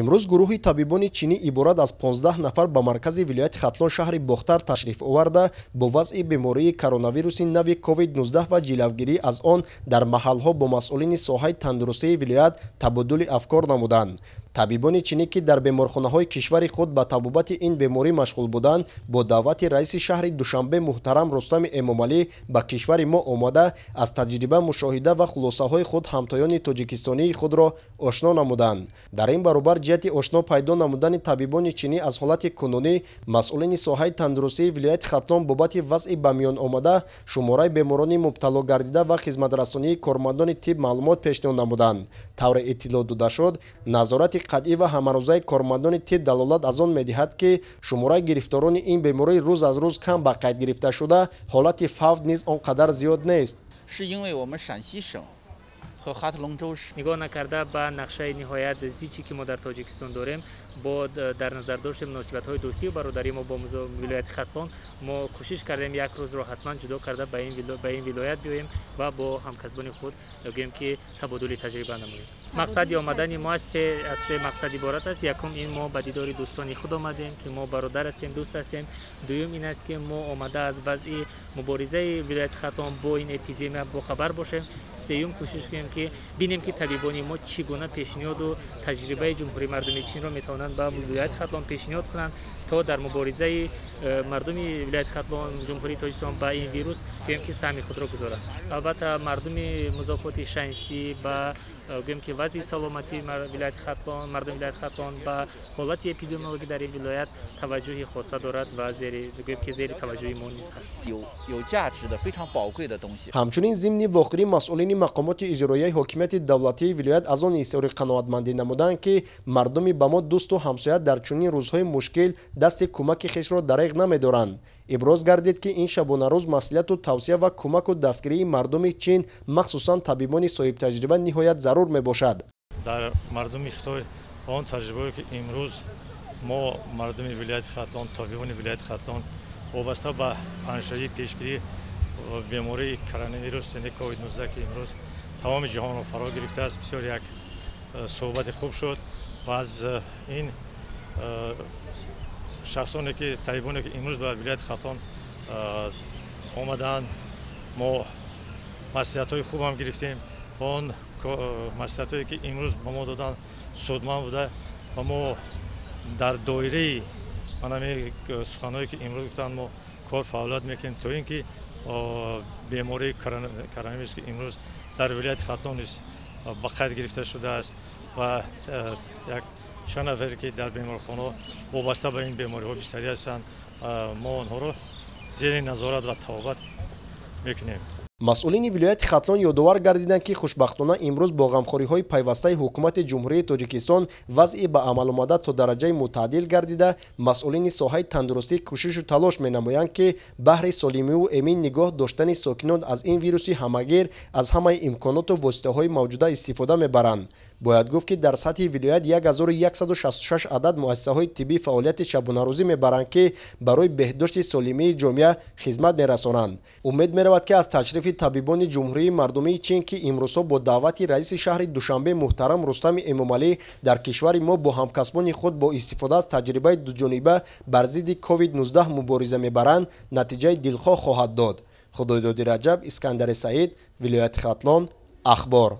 Имрӯз гурӯҳи табибони чинӣ иборат аз 15 нафар ба маркази вилояти Хатлон, шаҳри Бохтар ташриф оварда, бо вазъи бемории коронавируси нави COVID-19 ва ҷилавгирӣ аз он дар маҳалҳо бо масъулини соҳаи тандурустии вилоят табодули афкор намуданд. Табибони чинӣ, ки дар беморхонаҳои кишвари худ ба табобати ин беморӣ машғул буданд, бо даъвати раиси шаҳри Душанбе муҳтарам Рустами Эмомалӣ ба кишвари мо омада, аз таҷриба, мушоҳида ва хулосаҳои худ ҳамтоёни тоҷикистонии худро ошно намуданд. Дар ин баробар, ҷиҳати ошно пайдо намудани табибони чинӣ аз ҳолати кунунӣ, масъулини соҳаи тандурустии вилояти Хатлон бобати вазъи ба миён омада, шумораи беморони мубтало гардида ва хизматрасонии кормандони тиб маълумот пешниҳод намуданд. Тавре иттилоъ дода шуд, назорати қатъӣ ва ҳамарӯзаи кормандони тиб далолат аз он медиҳад, ки шумораи гирифторони ин беморӣ рӯз аз рӯз кам ба қайд гирифта шуда, ҳолати фавт низ он қадар зиёд нест. Нигоҳ накарда ба нақшаи ниҳоят зиче, ки мо дар Тоҷикистон дорем, бо дар назар дошти муносибатҳои дӯстию бародарии мо бо вилояти Хатлон, мо кӯшиш кардем як рӯзро ҳатман ҷудо карда ба ин вилоят биёем ва бо ҳамкасбони худ гӯем, ки табодули таҷриба намоем. Мақсади омадани мо аз се мақсад иборат аст. Якум, ин мо ба дидори дӯстони худ омадем, ки мо бародар ҳастем, дӯст ҳастем. Дуюм, ин аст, ки мо омада аз вазъи муборизаи вилояти Хатлон бо ин эпидемия бохабар бошем. Сеюм, кӯшиш кунем, ки бинем, ки табибони мо чӣ гуна пешниҳоду таҷрибаи Ҷумҳурии Мардумии Чинро метавонанд ба вилояти Хатлон пешниҳод кунанд, то дар муборизаи мардуми вилояти Хатлон, Ҷумҳурии Тоҷикистон ба ин вирус гӯем, ки саҳми худро гузоранд. Албатта, мардуми музофоти Шанси ба гӯем, ки вазъи саломатии вилояти Хатлон, мардуми вилояти Хатлон ба ҳолати эпидемиологӣ дар ин вилоят таваҷҷӯҳи хоса дорад ва гӯем, ки зери таваҷҷӯҳи мо низ ҳаст. Ҳамчунин, зимни вохӯрӣ масъулини мақомоти иҷроияи ҳокимияти давлатии вилоят аз он изҳори қаноатмандӣ намуданд, ки мардуми ба мо дӯсту ҳамсоя дар чунин рӯзҳои мушкил дасти кӯмаки хешро дареғ намедоранд. Иброз гардид, ки ин шабонарӯз маслиҳату тавсия ва кӯмаку дастгирии мардуми Чин, махсусан табибони соҳибтаҷриба, ниҳоят зарур мебошад. Дар мардуми Хитой он таҷрибае, ки имрӯз мо, мардуми вилояти Хатлон, табибони вилояти Хатлон, вобаста ба паҳншавии пешгирии бемории коронавирус, яъне COVID-19, ки имрӯз тамоми ҷаҳонро фаро гирифтааст, бисёр як суҳбати хуб шуд ва аз ин шахсоне ки, табибоне ки имрӯз ба вилояти Хатлон омадаанд, мо маслиҳатҳои хубам гирифтем. Он маслиҳатҳое, ки имрӯз ба мо доданд, судманд буда ва мо дар доираи манами суханҳое, ки имрӯз гуфтанд, мо кор фаъолият мекунем, то ин ки бемории коронавирус, ки имрӯз дар вилояти Хатлон низ ба қайд гирифта шудааст ва як чанд нафаре, ки дар беморхонаҳо вобаста ба ин бемориҳо бистарӣ ҳастанд, мо онҳоро зери назорат ва табобат мекунем. Масъулини вилояти Хатлон ёдовар гардиданд, ки хушбахтона имрӯз бо ғамхориҳои пайвастаи ҳукумати Ҷумҳурии Тоҷикистон вазъи ба амал омада то дараҷаи мӯътадил гардида, масъулини соҳаи тандурустӣ кӯшишу талош менамоянд, ки баҳри солимиву эмин нигоҳ доштани сокинон аз ин вируси ҳамагир аз ҳамаи имконоту воситаҳои мавҷуда истифода мебаранд. Бояд гуфт, ки дар сатҳи вилоят 1166 адад муассисаҳои тиббӣ фаъолияти шабонарӯзӣ мебаранд, ки барои беҳдошти солимии ҷомеа хизмат мерасонанд. Умед меравад, ки аз ташрифи табибони Ҷумҳурии Мардумии Чин, ки имрӯзҳо бо даъвати раиси шаҳри Душанбе муҳтарам Рустами Эмомалӣ дар кишвари мо бо ҳамкасбони худ бо истифода аз таҷрибаи дуҷониба бар зидди COVID-19 мубориза мебаранд, натиҷаи дилхоҳ хоҳад дод. Худойдоди Раҷаб, Искандари Саид, вилояти Хатлон, Ахбор.